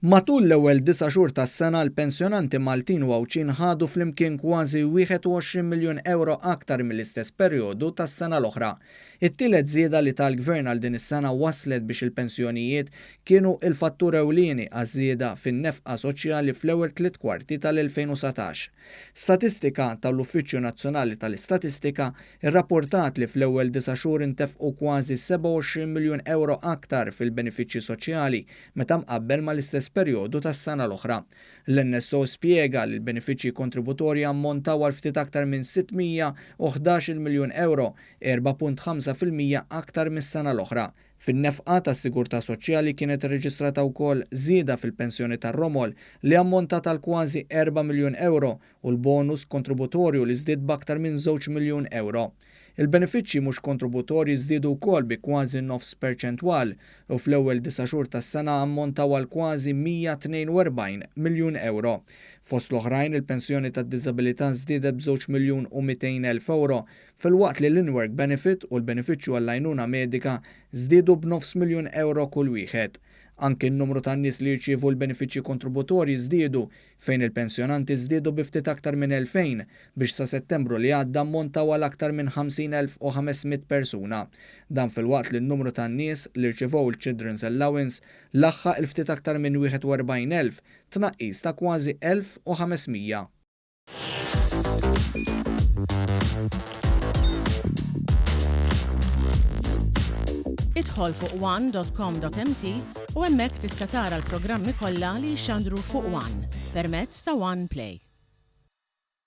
Matul l-ewwel disa' xhur tas-sena l-pensjonanti Maltin u Għawdxin ħadu flimkien kważi 21 miljun ewro aktar mill-istess perjodu tas-sena l-oħra. It-tielet żieda li ta l-Gvern għal din is-sena wasslet biex il-pensjonijiet kienu il-fattur ewlieni għaż-żieda fin-nefqa soċjali fl-ewwel tliet kwarti tal-2019. Statistika tal-Uffiċċju Nazzjonali tal-Istatistika rrapportat li fl-ewwel disa' xhur intefqu kważi 27 miljun ewro aktar fil-benefiċċji soċjali meta mqabbel mal-istess perjodu tas-sena l-oħra. L-NSO spjega li l-benefiċċji kontributorji ammontaw għal ftit aktar minn 611-il miljun ewro, 4.5% aktar mis-sena l-oħra. Fin-nefqa tas-sigurtà soċjali kienet irreġistrata wkoll żieda fil-pensjoni tar-romol li ammontat għal kważi 4 miljun ewro u l-bonus kontributorju li żdied b'aktar minn żewġ miljun ewro. Il-benefiċċji mhux kontributorji żdiedu wkoll bi kważi nofs perċentwal u fl-ewwel disa' xhur tas-sena ammontaw għal kważi 142 miljun ewro. Fost l-oħrajn, il-pensjoni tad-diżabilità żdiedet b'żewġ miljun u 200,000 ewro filwaqt li l-in-work benefit u l-benefiċċju għall-għajnuna medika żdiedu b'nofs miljun ewro kull wieħed. Anki n-numru ta' nies li jirċievu l-benefiċċji kontributorji żdiedu fejn il-pensjonanti żdiedu bi ftit aktar minn 2,000 biex sa Settembru li għadda ammontaw għal aktar minn 50,500 persuna. Dan filwaqt li n-numru ta' nies li rċevew il-Children's Allowance laħħaq il-ftit aktar minn 41,000, tnaqqis ta' kważi 1,500. Idħol fuq one.com.mt u hemmhekk tista' tara l-programmi kollha li jixxandru fuq One permezz ta' One Play.